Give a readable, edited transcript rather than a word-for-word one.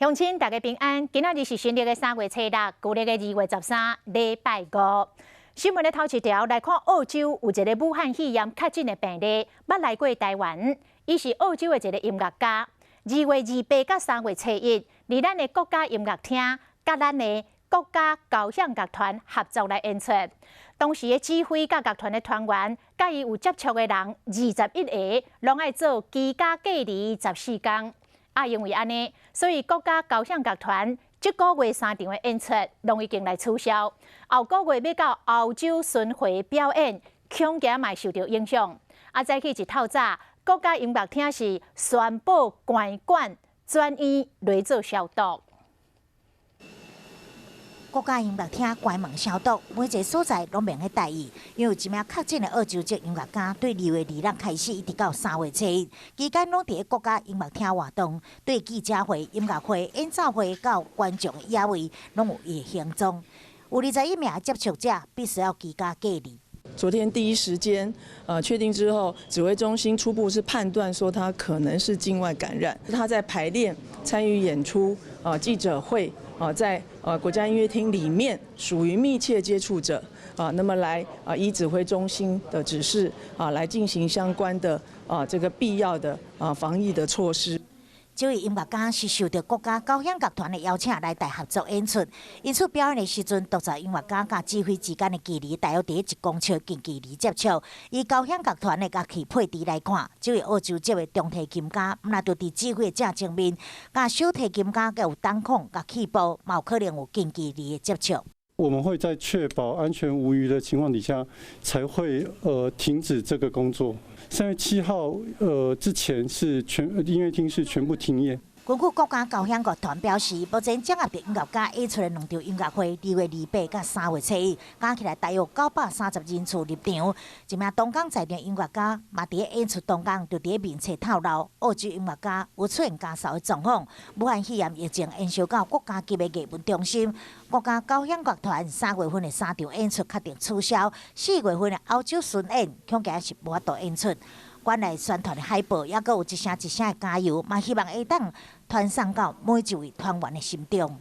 鄉親大家平安，今仔日是新曆的3月初6，舊曆的2月13，禮拜五。新聞的頭一條來看，澳洲有一个武漢肺炎確診的病例，捌來過台灣。伊是澳洲的一个音樂家。2月28佮3月初1，佇咱的國家音樂廳，佮咱的國家交響樂團合作來演出。當時的指揮佮樂團的團員，佮伊有接觸的人21个，攏愛做居家隔離14工。啊，因為按呢，所以國家交響樂團這個月三場的演出，攏已經來取消。後個月欲到歐洲巡迴表演，恐驚嘛受著影響。啊，早起一透早，國家音樂廳是宣布關館轉院來做消毒。國家音樂廳關門消毒，每一个所在攏免去代誌。因為有一名確診的澳洲籍音樂家，對2月26開始一直到3月初1，期間攏佇咧國家音樂廳活動，對記者會、音樂會、演奏會到觀眾的座位，攏有伊的行蹤。有21名接觸者必須要居家隔離。昨天第一時間，確定之後，指揮中心初步是判斷說他可能是境外感染。他在排練、參與演出、記者會，在國家音樂廳裡面屬於密切接觸者，那麼來依指揮中心的指示，來進行相關的這個必要的防疫的措施。這位音樂家是受著國家交響樂團的邀請來台合作演出，因此表演的時陣，獨奏音樂家佮指揮之間的距離大約佇1公尺近距離接觸。以交響樂團的樂器配置來看，這位澳洲籍的中提琴家，毋但就佇指揮的正前面，佮小提琴家閣有單孔佮氣部，嘛有可能有近距離的接觸。我們會在確保安全無虞的情況底下，才會停止這個工作。3月7號之前是全音樂廳是全部停業。根據國家交響樂團表示，目前整合佇音樂家演出的兩場音樂會，2月28佮3月初1，加起來大約930人次入場。一名東港在場音樂家嘛，佇咧演出當中就佇咧面冊透露，澳洲音樂家有出現咳嗽的狀況。武漢肺炎疫情延燒到國家級的藝文中心，國家交響樂團3月份的三場演出確定取消，4月份的歐洲巡演恐驚是無法度演出。館內宣傳的海報，猶閣有一聲一聲的加油，嘛希望會當傳送到每一位團員的心中。